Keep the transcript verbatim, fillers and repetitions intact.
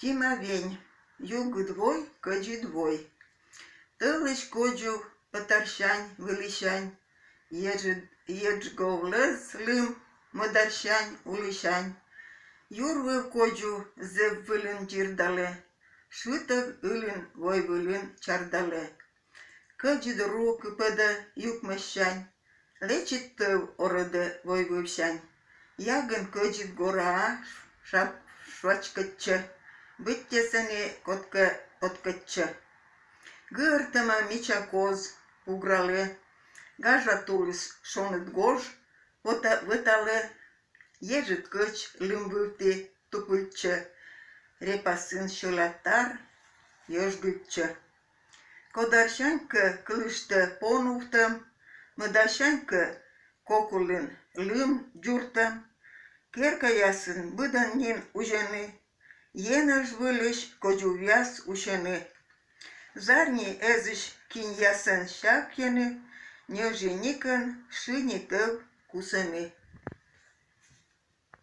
Тима Вень. Югыд вой, кӧдзыд вой. Тӧлысь кодзув ӧтарсянь, вылісянь, еджыд-, еджговлӧз лым мӧдарсянь, улісянь. Юр выв кодзув зэв вылын дзирдалӧ, шытӧг ылын войвылын чардалӧ. Кӧдзыд ру кыпӧдӧ юкмӧссянь, лэчыд тӧв орӧдӧ войвывсянь. Ягын кӧдзыд гораа шап-, швачкӧдчӧ, быттьӧ сэні кодкӧ откӧдчӧ. Гыӧртӧма мича коз пугралӧ, гажа тулыс шоныд гож вӧта-, вӧталӧ, еджыд кӧч лым вывті тупыльтчӧ, репасын сьӧла тар йӧжгыльтчӧ. Кодарсянь кӧ кылыштӧ пон увтӧм, мӧдарсянь кӧ кок улын лым дзуртӧм. Керкаясын быдӧн нин узьӧны, енэж вылысь кодзувъяс усьӧны. Зарни эзысь киньясӧн сявкйӧны, ньӧжйӧникӧн шыни тӧв кусӧны.